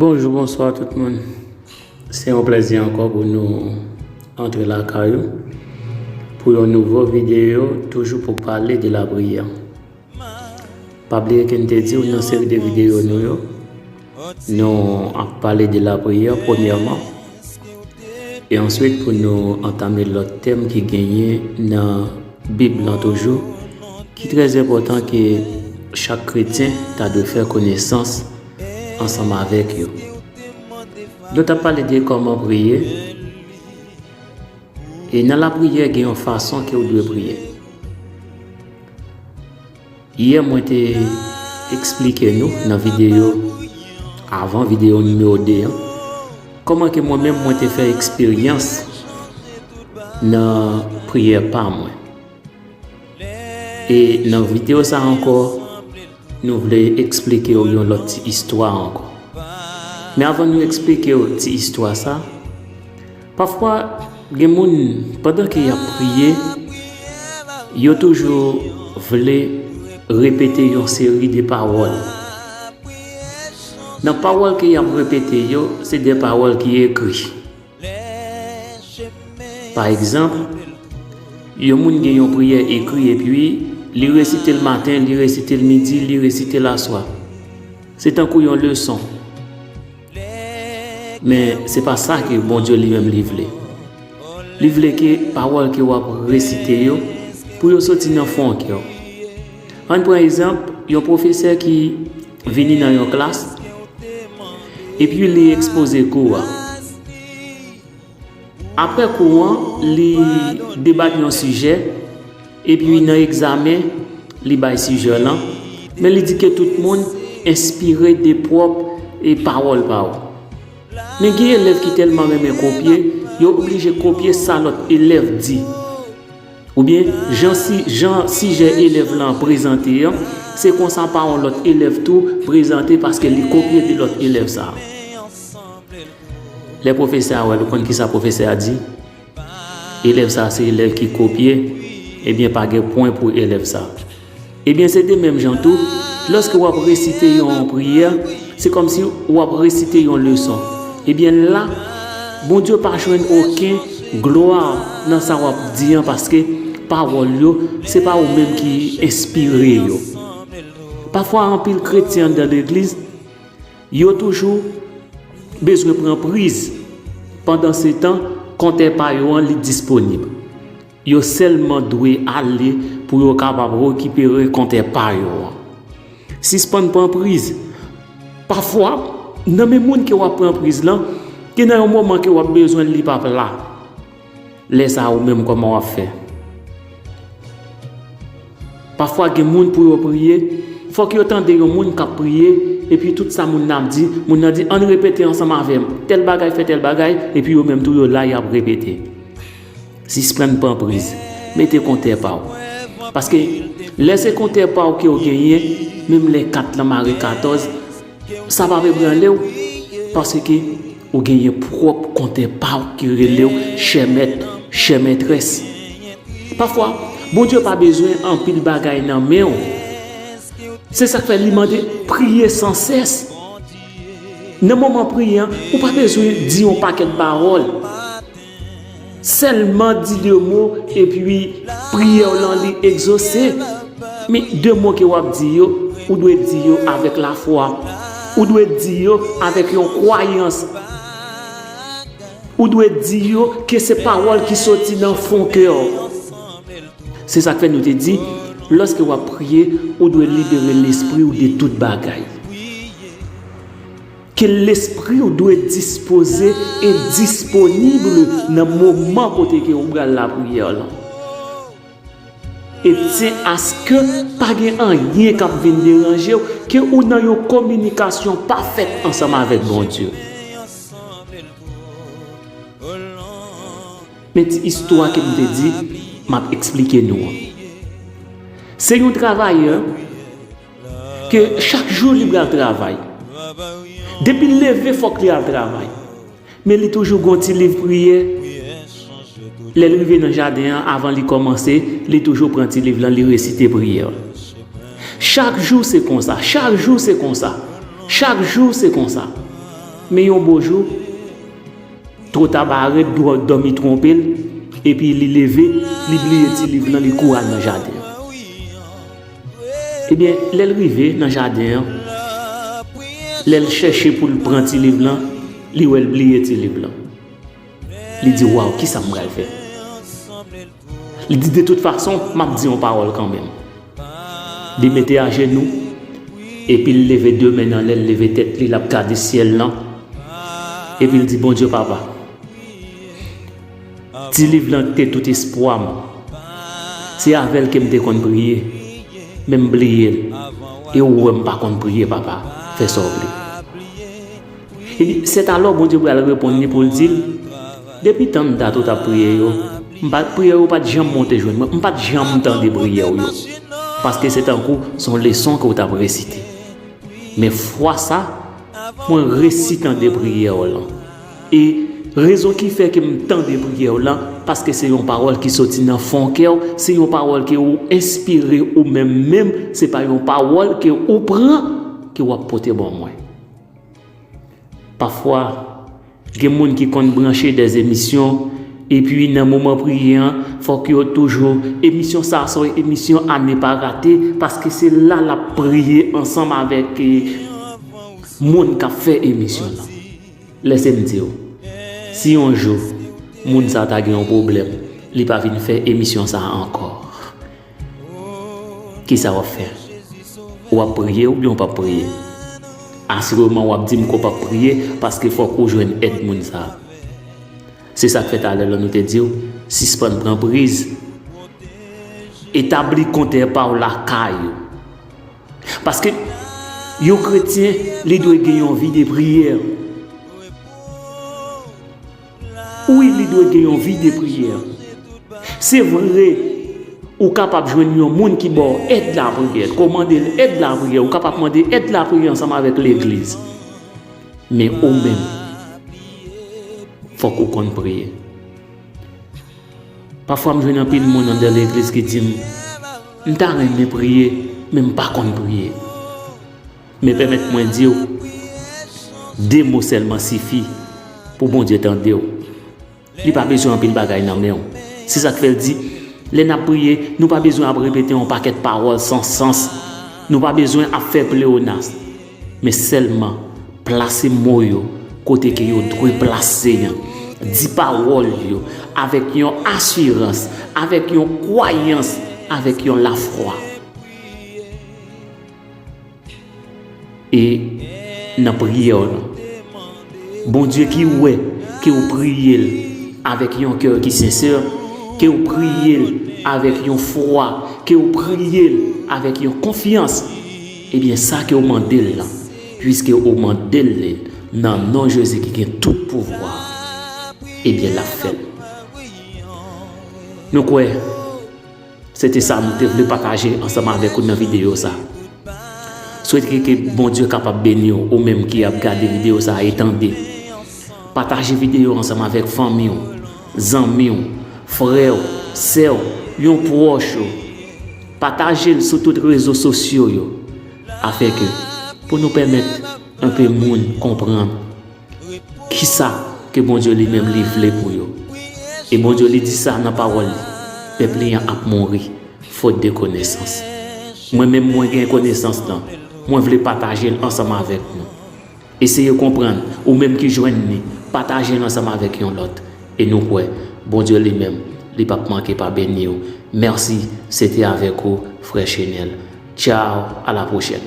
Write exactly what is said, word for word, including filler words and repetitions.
Bonjou, bonswa tout moun. Se yon plèzi ankò pou nou antre lakay ou pou yon nouvo videyo, toujou pou pale de lapriyè. Pa bliye ke n te di w nan seri de videyo nou yo, nou ap pale de lapriyè premyèman, e answit pou nou antame lòt tèm ki genyen nan Bib lan toujou, ki trè enpòtan ke chak kretyen ta dwe fè konesans ansanm avèk yo. Nou t ap pale de kòman priye, e nan lapriyè gen yon fason ke w dwe priye. Yè mwen te eksplike nou nan videyo avan, videyo nimewo de an, kòman ke mwen menm mwen te fè eksperyans nan priyè pa mwen. E nan videyo sa ankò, nou vle eksplike w yon lòt ti istwa ankò. Men avan nou eksplike w ti istwa sa, pafwa gen moun, pandan ke y ap priye, yo toujou vle repete yon seri de pawòl. Nan pawòl ke y ap repete yo, se de pawòl ki ekri. Pa egzanp, yon moun gen yon priyè ekri epi li resite l maten, li resite l midi, li resite l aswè. Se tankou yon leson. Men se pa sa ke Bondye li menm li vle. Li vle ke pawòl ke w ap resite yo, pou yo soti nan fon kè w. Ann pran egzanp, yon pwofesè ki vini nan yon klas, epi li ekspoze kou a. Apre kou an, li debat yon sijè, epi nan egzamen, li bay sijè lan, men li di ke tout moun enspire de pwòp e pawòl pa yo. Men gen elèv ki tèlman renmen kopye, yo oblije kopye sa lòt elèv di. Oubyen, jan si, jan sijè elèv lan prezante an, se konsa pa yon lòt elèv tou prezante paske li kopye de lòt elèv sa a. Lè pwofesè a wè l, ou konn kisa pwofesè a di? Elèv sa a se elèv ki kopye, ebyen pa gen pwen pou elèv sa a. Ebyen, se de menm jan tou, lòske w ap resite yon priyè, se kòmsi w ap resite yon leson. Ebyen, la, Bondye pa jwenn okenn glwa nan sa w ap di an, paske pawòl yo, se pa ou menm ki enspire yo. Pafwa, anpil kretyen anndan legliz, yo toujou bezwen pran priz. Pandansetan, kontè pa yo an, li disponib. Yo sèlman dwe ale pou yo kapab rekipere kontè pa yo an. Sispann pran priz. Pafwa, nan men moun ke w ap pran priz lan, gen nan yon moman ke w ap bezwen l, li p ap la. Lè sa a, ou menm, kòman w ap fè? Pafwa, gen moun pou yo priye, fòk yo tande yon moun k ap priye, epi tout sa moun nan ap di, moun nan di, "Ann repete ansanm avè m. Tèl bagay fè tèl bagay," epi yo menm tou, yo la, y ap repete. Sispann pran priz. Mete kontè pa w. Paske lè se kontè pa w ke w genyen, menm lè kat lan mare katòz, sa p ap ebranle w. Paske ou genyen pwòp kontè pa w ki rele w chè mèt, chè mètrès. Pafwa, Bondye pa bezwen anpil bagay nan men w. Se sa k fè li mande priye san sès. Nan moman priye an, ou pa bezwen di yon pakèt pawòl. Sèlman di de mo, epi priyè w lan li egzose. Men de mo ke w ap di yo, ou dwe di yo avèk lafwa. Ou dwe di yo avèk yon kwayans. Ou dwe di yo ke se pawòl ki soti nan fon kè w. Se sa k fè nou te di, lòske w ap priye, ou dwe libere lespri w de tout bagay. Ke lespri w dwe dispoze e disponib nan moman kote ke ou pral lapriyè lan. E tyen aske pa gen anyen k ap vin deranje w, ke ou nan yon kominikasyon pafèt ansanm avèk Bondye. Men ti istwa ke m te di, m ap eksplike nou an. Se yon travayè ke chak jou li pral travay. Depi l leve, fòk li al travay. Men li toujou gon ti liv priyè. Lè l rive nan jaden an, avan li kòmanse, li toujou pran ti liv lan, li resite priyè. Chak jou se konsa, chak jou se konsa, chak jou se konsa. Men yon bo jou, twota bare, dò- dòmi twonpe l, epi li leve, li bliye ti liv lan, li kouri al nan jaden an. Ebyen, lè l rive nan jaden an, lè l chèche pou l pran ti liv lan, li wè l bliye ti liv lan. Li di, "Waw, kisa m pral fè?" Li di, "De tout fason, m ap di yon pawòl kanmenm." Li mete ajenou, epi l leve de men l anlè, l leve tèt li, l ap gade syèl lan. Epi l di, "Bondye Papa, ti liv lan ki te tout espwa m, se avè l ke m te konn priye, men m bliye l. E ou wè m pa konn priye, Papa, fè sa w vle." Epi, sètalò, Bondye pral reponn li pou l di l, "Depi tan date ou t ap priye yo, m pa, priyè yo pa t janm monte jwenn mwen, m pa t janm tande priyè w yo. Paske se tankou se yon leson ke w t ap resite. Men fwa sa, mwen resi tande priyè w lan. E rezon ki fè ke m tande priyè w lan, paske se yon pawòl ki soti nan fon kè w, se yon pawòl ke ou enspire ou menm menm, se pa yon pawòl ke ou pran, ke w ap pote ban mwen." Pafwa, gen moun ki konn branche dè emisyon, epi nan moman priye an, fòk yo toujou, emisyon sa a se yon emisyon à ne pas rater, paske se la l ap priye ansanm avèk, eh, moun k ap fè emisyon lan. Lèse m di w, si yon jou, moun sa a ta gen yon pwoblèm, li pa vin fè emisyon sa a ankò. Kisa w ap fè? W ap priye oubyen w p ap priye? Asireman, w ap di m ke w p ap priye, paske fòk ou jwenn èd moun sa a. Se sa k fè talè la nou te di w, sispann pran priz. Etabli kontè pa w lakay ou. Paske yon kretyen, li dwe gen yon vi de priyè. Wi, li dwe gen yon vi de priyè. Se vre, ou kapab jwenn yon moun ki ba w èd lapriyè, ke w mande l èd lapriyè, ou kapab mande èd lapriyè ansanm avèk legliz. Men ou menm, fòk ou konn priye. Pafwa, m jwenn anpil moun anndan legliz ki di m, "M ta renmen priye, men m pa konn priye." Men pèmèt mwen di w, de mo sèlman sifi pou Bondye tande w. Li pa bezwen anpil bagay nan men w. Se sa k fè l di, lè n ap priye, nou pa bezwen ap repete yon pakèt pawòl san sans. Nou pa bezwen ap fè pleonas. Men sèlman plase mo yo kote ke yo dwe plase an. Di pawòl yo avèk yon asirans, avèk yon kwayans, avèk yon lafwa. E nan priyè w lan, Bondye ki wè ke w priye l avèk yon kè ki sensè, ke w priye l avèk yon fwa, ke w priye l avèk yon konfyans, ebyen, sa ke w mande l lan, piske w mande l li nan non Jezi ki gen tout pouvwa, ebyen, l ap fè l. Nou kwè, se te sa nou te vle pataje ansanm avèk ou nan videyo sa. Swete ke Bondye kapab beni w, ou menm ki ap gade videyo sa a e tande. Pataje videyo ansanm avèk fanmi w, zanmi w, frè w, sè w, yon pwòch ou. Pataje l sou tout rezo sosyo yo, afenke pou nou pèmèt enpe moun konprann kisa ke Bondye li menm li vle pou yo. E Bondye li di sa nan pawòl li, pèp li an ap mouri fot de konesans. Mwen menm, mwen gen konesans lan, mwen vle pataje l ansanm avèk nou. Eseye konprann, ou menm ki jwenn li, pataje l ansanm avèk yon lòt. E nou kwè, Bondye li menm, li p ap manke pa beni w. Mèsi, se te avèk ou, frè Chenèl. Tchao, a la pwochèn.